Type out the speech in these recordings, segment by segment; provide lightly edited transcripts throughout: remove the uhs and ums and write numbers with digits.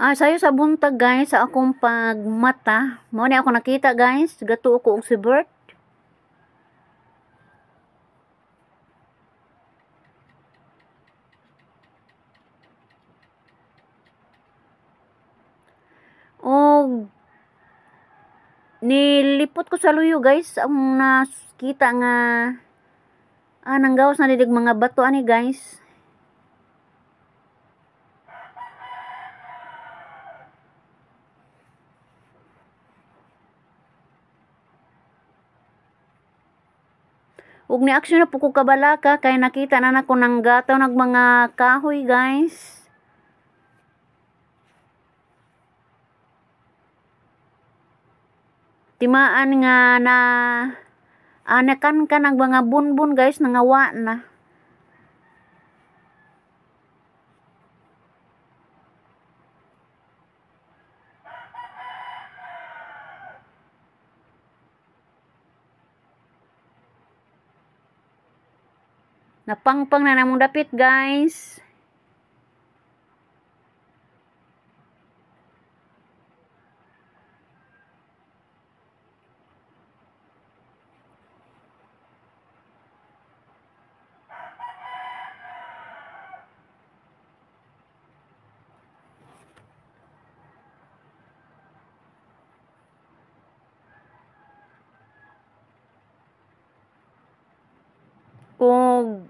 Sayo sa buntag guys, sa akong pagmata. Mao ni ako nakita guys, gatuo ko og si Bert. Og nilipot ko sa luyo guys, ang nakita nga nanggawas na didig mga bato ani guys. Ug ni aksyon na po ko kabalaka kay nakita na nako nanggataw nag mga kahoy guys. Timaan nga na anakan ka ng mga bunbun guys, nangawa na. Napangpang na namong dapit guys. Kung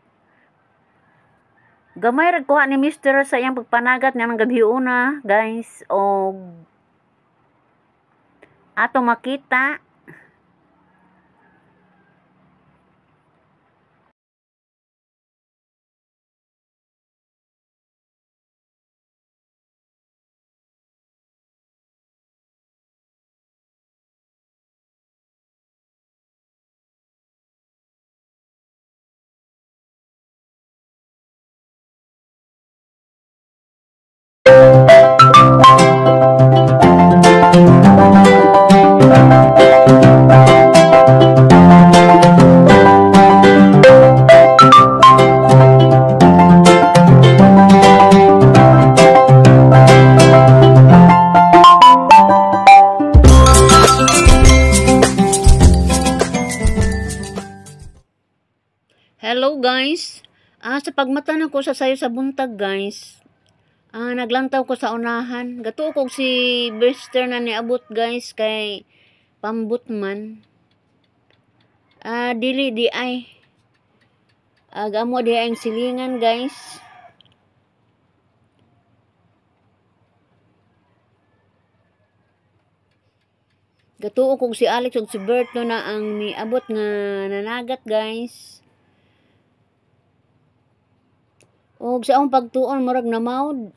gamay ra kuha ni Mister sa iyang pagpanagat niya ng gabi una guys, og ato makita. Hello guys. Sa pagmata na ko sa sayo sa buntag guys. Naglantaw ko sa unahan. Gatuo ko si Mister na niabot guys kay pambut man. Dili di ay. Gamo di ay ang silingan guys. Gatuo ko si Alex ug si Bert no na ang niabot nga nanagat guys. Og sa akong pagtuon murag namawd.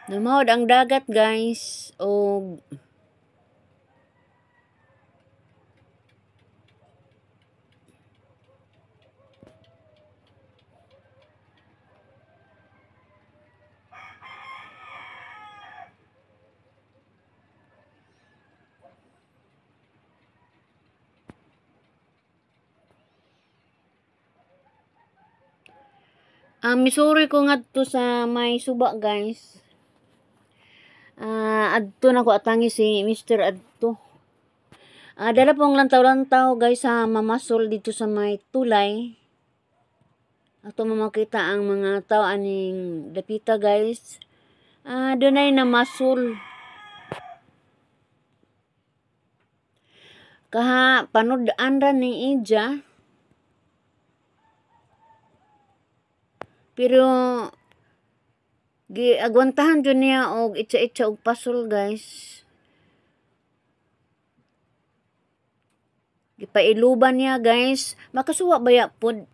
Namawd ang dagat guys. Og misuri ko ngadto sa may suba guys. Adto na ko atangi si Mr. Adto. Dala pong lantaw-lantaw guys sa mamasol dito sa may tulay. Ato mamakita ang mga tao aning dapita guys. Dunay namasol. Kaha panud-an ra ni Ija. Pero giagwantahan jud niya og itsa-itsa og pasol guys. Gipailuban niya guys. Makasuwa baya pod.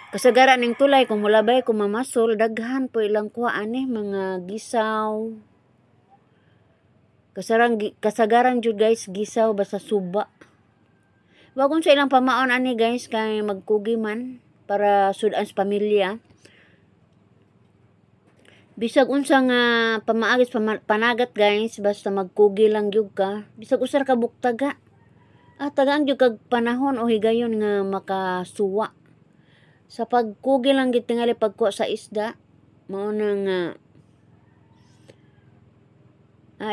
Kasagaran ning tulay kung mulabay kung mamasol daghan po ilang kuhaan mga gisaw. Kasagaran jud guys gisaw basta suba. Wagon sa ilang pamaon ani guys kay magkugi man para sudan sa pamilya. Bisag unsa nga pamaagis panagat guys, basta magkugi lang gyud ka. Bisag usa ka buktaga. Tagaan jud kag panahon o higayon nga makasuwa. Sa pagkugi lang gid tingali pagkuha sa isda, mao na nga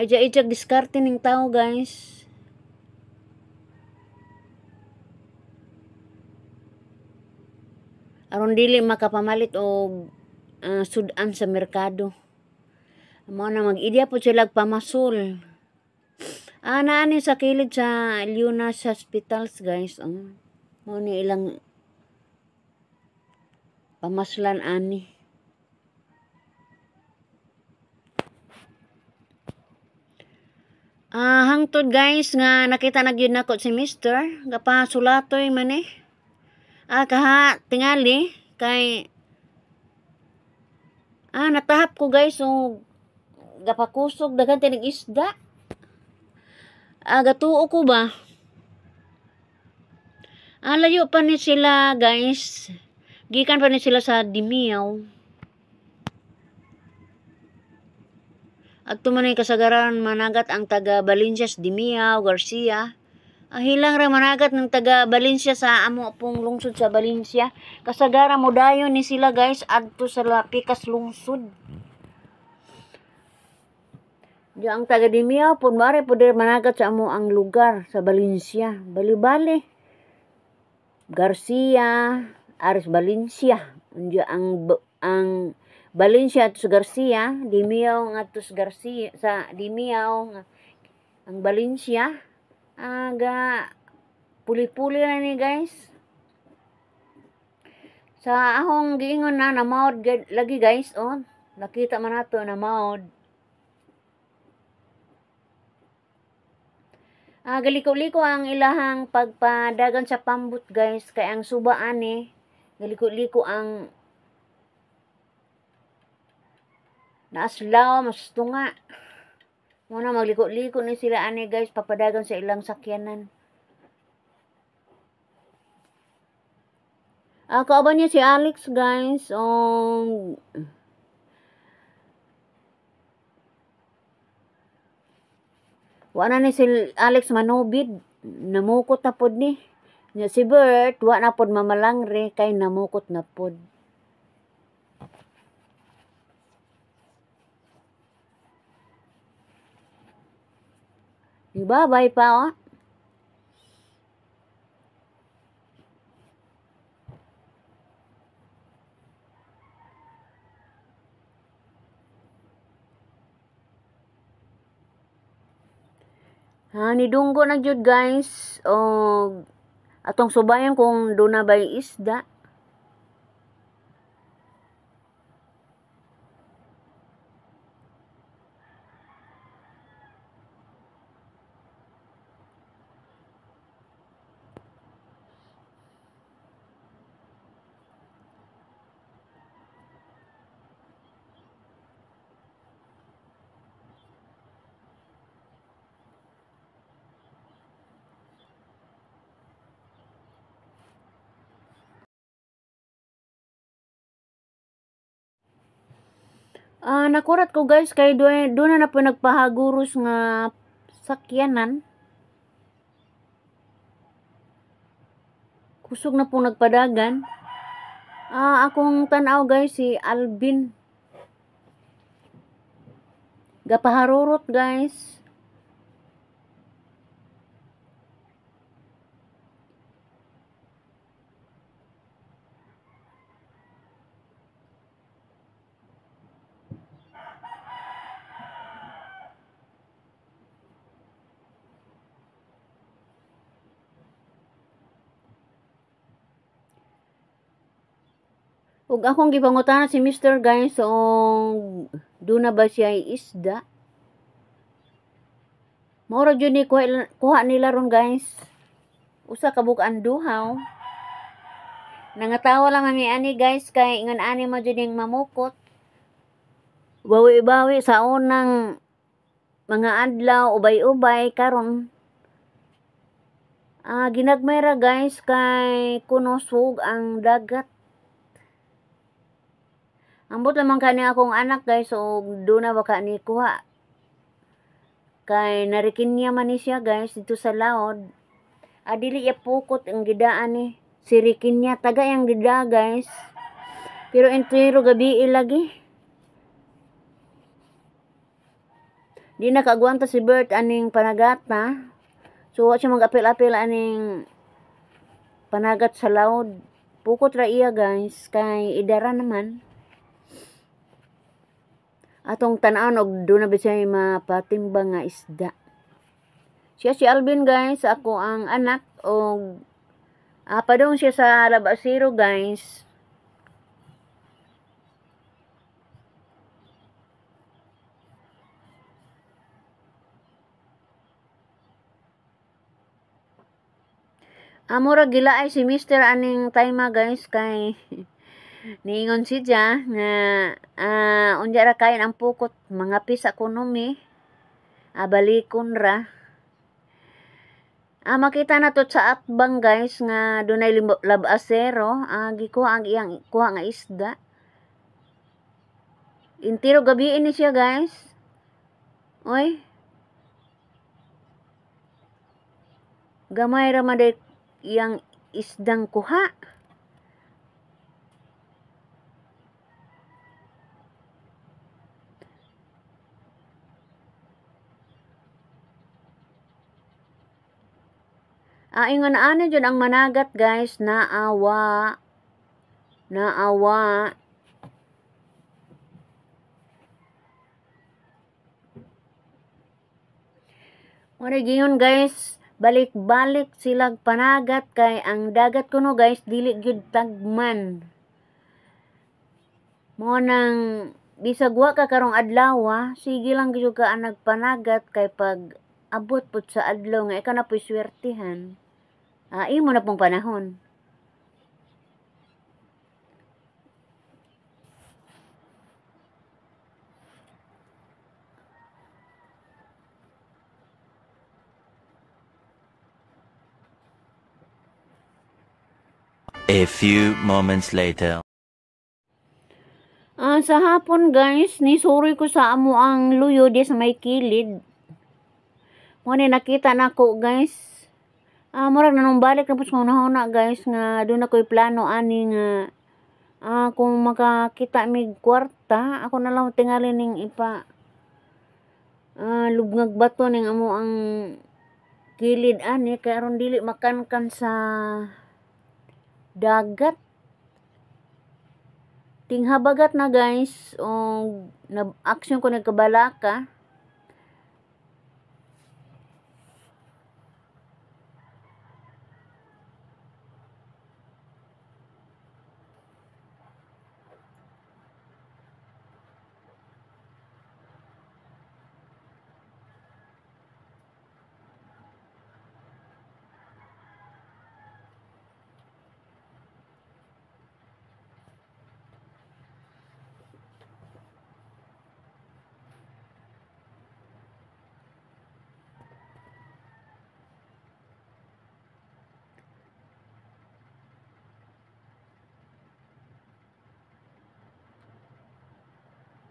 ija-ijag diskarte ning tao, guys. Aron dili makapamalit og sudan sa merkado. Mao na mag-idya po sila pamasol. Naa ni sa kilid sa Lunas Hospitals, guys. Oh. Mao ni ilang pamaslan ani. Hangtod guys nga nakita na gyud nako si Mister, gapasulatoy man eh. Kaha tingali kay natahap ko guys, so gapakusog daghan tinig isda. Gatuo ko ba? Layo pa ni sila guys. Gikan pa ni sila sa Dimiao. Adto man ay kasagaran managat ang taga Valencia sa Dimiao, Garcia. Hilang ra managat ng taga Valencia sa amo pong lungsod sa Valencia. Kasagaran mo dayon ni sila guys adto sa Pikas lungsod. Di ang taga Dimiao pud mare pud managat sa amo ang lugar sa Valencia. Bali-bali. Garcia, Aris Valencia. Unya ang Valencia at sa Garcia, Dimiao ngadto sa Garcia, sa Dimiao ang Valencia. Aga puli-puli na ni guys. Sa ahong giingon na namaod lagi guys, oh. Nakita man nato namaod. Galiko-liko ang ilahang pagpadagan sa pambut guys, kay ang suba ani galiko-liko ang naaslaw mas tunga. Muna magliko-liko ni sila ani guys papadagan sa ilang sakyanan. Kauban niya si Alex guys. Wa na ni si Alex manubid, namukot na pod ni. Nya si Bert wa na pod mamalangre kay namukot na pod. Ibabay pa oh. Nidunggo na jud guys og atong subayon kung duna bay isda. Nakurat ko guys kay doon na po nagpahaguros nga sakyanan. Kusog na po nagpadagan. Akong tan-aw guys si Alvin. Gapaharurot guys. Ug akong gipangutana si Mr. guys, so duna ba siya isda? Mao ra jud ni kuha nila ron guys. Usa ka buk-an duhaw. Nangatawa lang mami ani guys kay ingon ani mo jud ning mamukot. Bawi-bawi sa unang mga adlaw, ubay-ubay karon. Ginagmay ra guys kay kuno suog ang dagat. Ambot lamang kani akong anak guys, so doon na baka ni kuha. Kay narikinya man ni siya guys dito sa laod. Dili ya pukot ang gidaan ni. Sirikin niya taga yang gida guys. Pero entero gabi lagi. Di na kaagwanta si Bert aning panagata. So wa siya mag-apil-apil aning panagat sa laod. Pukot ra iya guys kay idara naman. Atong tan-awon og doon na ba siya mapatimbang nga isda. Siya si Alvin guys, ako ang anak og padung siya sa Labasero guys. Murag gilaay si Mister aning time guys kay niingon siya nga unya ra kain ang pukot, mga pisa kuno mi. Balikon ra. Makita na to sa atbang guys nga dunay labasero, gikuha ang iyang kuha nga isda. Intiro gabi ini siya guys. Oy. Gamay ra man day iyang isdang kuha. Ingon ana jud ang managat guys, naawa. Naawa. Muna giyon guys, balik-balik silag panagat kay ang dagat kuno guys dili gyud tagman. Mo nang bisag wa ka karong adlaw, sige lang gyud ka ang nagpanagat kay pag abot pud sa adlaw nga ikaw na po'y swertihan. Imo na pong panahon. A few moments later. Sa hapon guys, nisuri ko sa amo ang luyo di sa may kilid. Mo ni nakita nako guys. Murag nanumbalik na po sa hunahuna guys nga doon ako'y plano ani nga kung makakita mig kwarta, ako na lang tingali ning ipa lubngag bato ning amo ang kilid ani kay aron dili makankan sa dagat. Tinghabagat na guys, og nag-action ko nagkabalaka.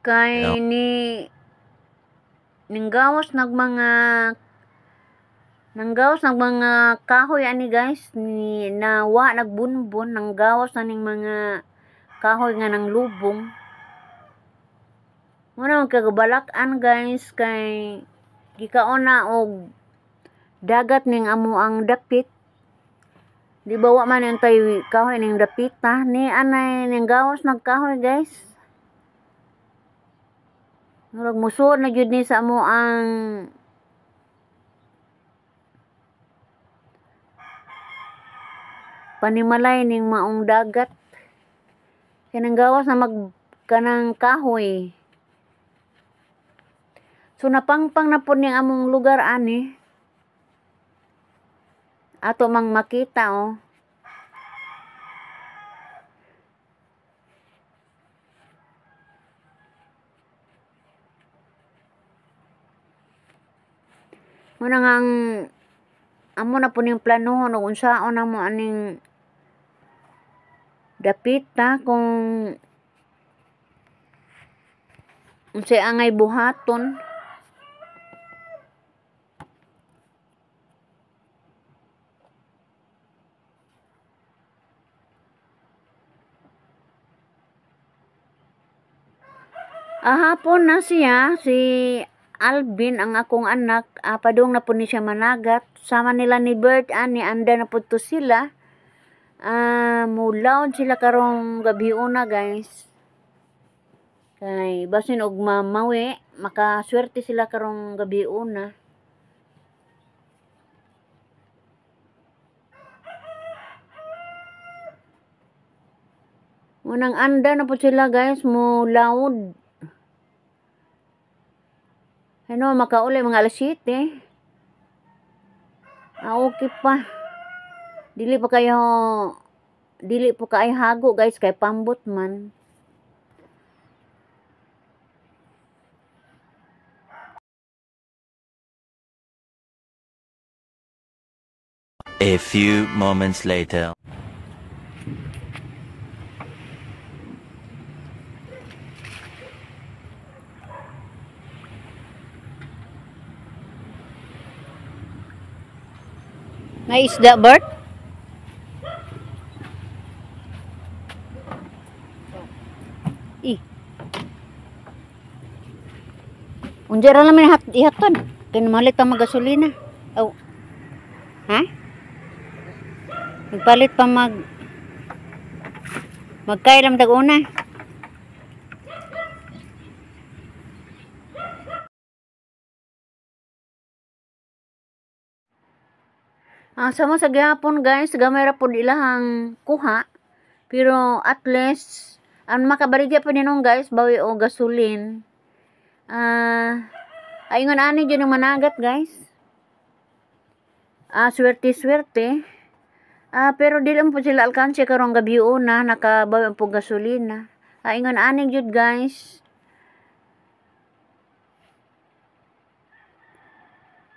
Kay ni ninggawas nag mga kahoy ani guys, ni nawa nagbunbon, nanggawas na ning mga kahoy nga nang lubong. Muna magkagabalak-an guys kay gikaon na og dagat ning amo ang dapit. Di ba wa man ang tay kahoy ning dapita ni anay ninggawas nagkahoy guys. Murag musuod na gyud ni sa amo ang panimalay ning maong dagat. Kanang gawas na mag kanang kahoy. So napangpang na po ning among lugar ani. Ato mang makita oh. Muna nga ang amo na po ning planohon og unsaon na mo aning dapita kung unsay angay buhaton. Hapon na siya, si Alvin, ang akong anak, padung na po ni siya managat. Sama nila ni Bert, ani, anda na po to sila. Mulaon sila karong gabi una, guys. Kay basin og mamawi, makaswerte sila karong gabi una. Unang anda na po sila, guys, mulaod. Ano, makauli mga alas 7. Okay pa. Dili pa kayo, dili po kayo hago, guys, kay pambot man. A few moments later. Na isda, Bert? Eh. Unja ra lang ihatod. Kay namalit pa magasolina. Oh. Ha? Nagpalit pa magkailam tag una. Sama sa gihapon, guys, gamay ra pud ilahang kuha. Pero at least ang makabaligya pa ninong, guys, bawi og gasolin. Ayungan ani jud ang managat, guys. Swerte-swerte. Pero dili man pud sila alkanse karong gabi una, nakabawi ang pud gasolina. Ingon ani jud, guys.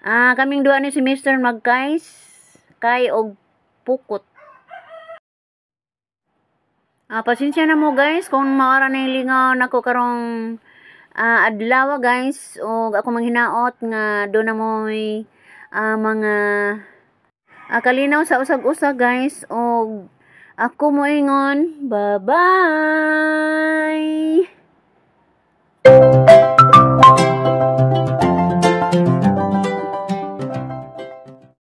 Kaming duha ni si Mister magkays kay og pukot. Pasensya na mo, guys, kung maara na yung lingaw nako karong adlaw, guys, og ako manghinaot nga do na moy mga kalinaw sa usag-usag, guys, og ako moingon, bye-bye.